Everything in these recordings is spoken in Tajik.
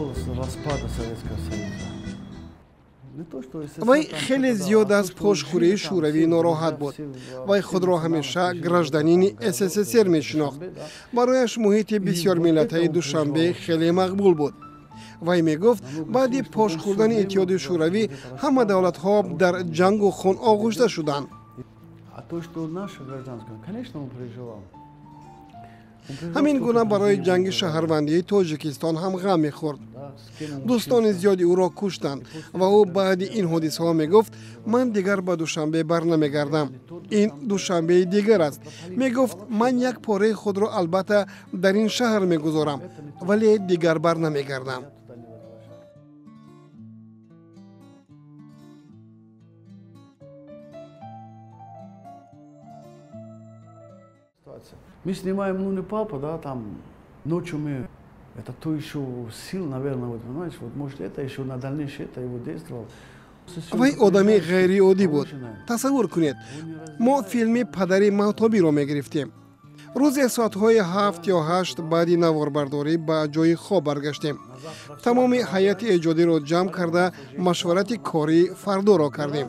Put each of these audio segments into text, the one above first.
Переживал распада Советского Союза. Вай хеле зиёд аз пошхӯрии Шӯравӣ нороҳат буд. Вай худро ҳамеша гражданини СССР мешинохт. Барояш муҳити бисёрмиллатаи Душанбе хеле мақбул буд. Вай мегуфт, баъди пош хӯрдани Иттиҳоди Шӯравӣ ҳама давлатҳо дар ҷангу хун оғушта шуданд. А то, что наша гражданская, конечно, он переживал. Ҳамин гуна барои ҷанги шаҳрвандии Тоҷикистон ҳам ғам мехӯрд. Дӯстони зиёди ӯро куштанд ва ӯ баъди ин ҳодисаҳо мегуфт: «Ман дигар ба Душанбе барнамегардам, ин Душанбеи дигар аст». Мегуфт: «Ман як пораи худро албатта дар ин шаҳр мегузорам, вале дигар барнамегардам». Мы снимаем «Ну не папа», да, там ночью мы, это то еще сил, наверное, вот, понимаешь, вот, может, это еще на дальнейшее это его действовал. Вай одами ғайриоддӣ буд. Тасаввур кунед, мо филми «Падари Маҳтобиро» мегирифтем. Рӯзе соатҳои 7 ё 8 баъди наворбардорӣ ба ҷои хоб баргаштем. Тамоми ҳайати эҷодиро ҷамъ карда, машварати кории фардоро кардем,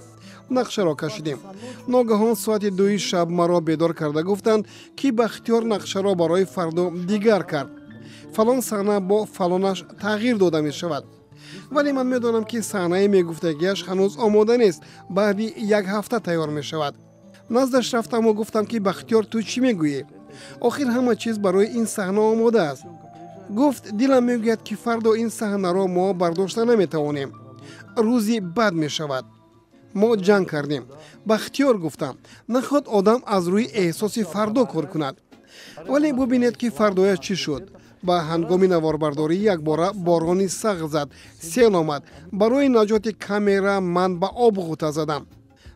нақшаро кашидем. Ногаҳон соати 2-и шаб маро бедор карда гуфтанд, ки Бахтиёр нақшаро барои фардо дигар кард, фалон саҳна бо фалонаш тағйир дода мешавад. Вале ман медонам, ки саҳнаи мегуфтагиаш ҳанӯз омода нест, баъди як ҳафта тайёр мешавад. Наздаш рафтаму гуфтам, ки «Бахтиёр, ту чӣ мегӯӣ? Охир ҳама чиз барои ин саҳна омода аст». Гуфт: «Дилам мегӯяд, ки фардо ин саҳнаро мо бардошта наметавонем, рӯзи бад мешавад». Мо ҷанг кардем. «Бахтиёр, — гуфтам, — нахоҳад одам аз рӯи эҳсоси фардо кор кунад». Вале бубинед, ки фардояш чӣ шуд. Ба ҳангоми наворбардорӣ якбора борони сахт зад, сел омад. Барои наҷоти камера ман ба об ғӯта задам.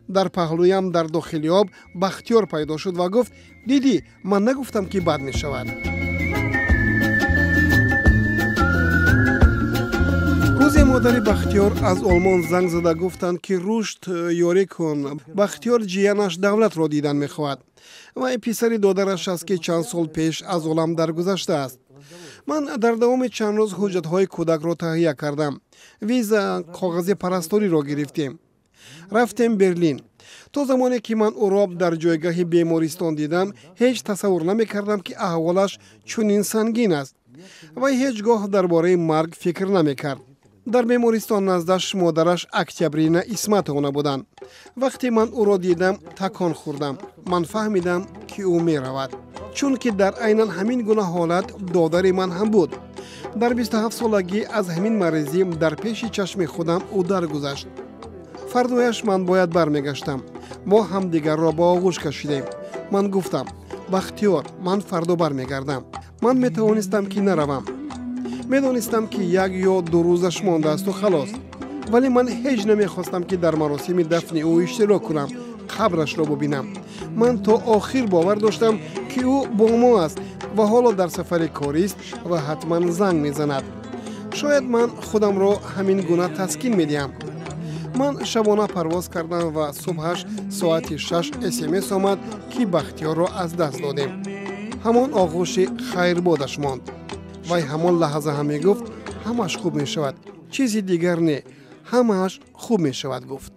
Дар паҳлӯям дар дохили об Бахтиёр пайдо шуд ва гуфт: «Дидӣ, ман нагуфтам, ки бад мешавад?» Рӯзе модари Бахтиёр аз Олмон занг зада гуфтанд, ки «Рушд, ёрӣ кун, Бахтиёр ҷиянаш Давлатро дидан мехоҳад. Вай писари додараш аст, ки чанд сол пеш аз олам даргузаштааст». Ман дар давоми чанд рӯз ҳуҷҷатҳои кӯдакро таҳия кардам, виза, коғази парасториро гирифтем, рафтем Берлин. То замоне ки ман ӯро дар ҷойгаҳи бемористон дидам, ҳеҷ тасаввур намекардам, ки аҳволаш чунин сангин аст. Вай ҳеҷ гоҳ дар бораи марг фикр намекард. Дар бемористон наздаш модараш Октябрина Исматовна буданд. Вақте ман ӯро дидам, такон хӯрдам. Ман фаҳмидам, ки ӯ меравад, чунки дар айнан ҳамин гуна ҳолат додари ман ҳам буд. Дар 27 солагӣ аз ҳамин маризӣ дар пеши чашми худам ӯ даргузашт. Фардояш ман бояд бармегаштам. Мо ҳамдигарро ба оғӯш кашидем. Ман гуфтам: «Бахтиёр, ман фардо бармегардам». Ман метавонистам, ки наравам. Медонистам, ки 1 ё 2 рӯзаш мондаасту халос. Вале ман ҳеҷ намехостам, ки дар маросими дафни ӯ иштирок кунам, қабрашро бубинам. Ман то охир бовар доштам, ки ӯ бо мо аст ва ҳоло дар сафари корист ва ҳатман занг мезанад. Шояд ман худамро ҳамин гуна таскин медиҳам. Ман шабона парвоз кардам ва субҳаш соати 6 СМС омад, ки Бахтиёрро аз даст додем. Ҳамон оғӯши хайрбодаш монд. Вай ҳамон лаҳза ҳам мегуфт: «Ҳамааш хуб мешавад, чизи дигар не, ҳамааш хуб мешавад», гуфт.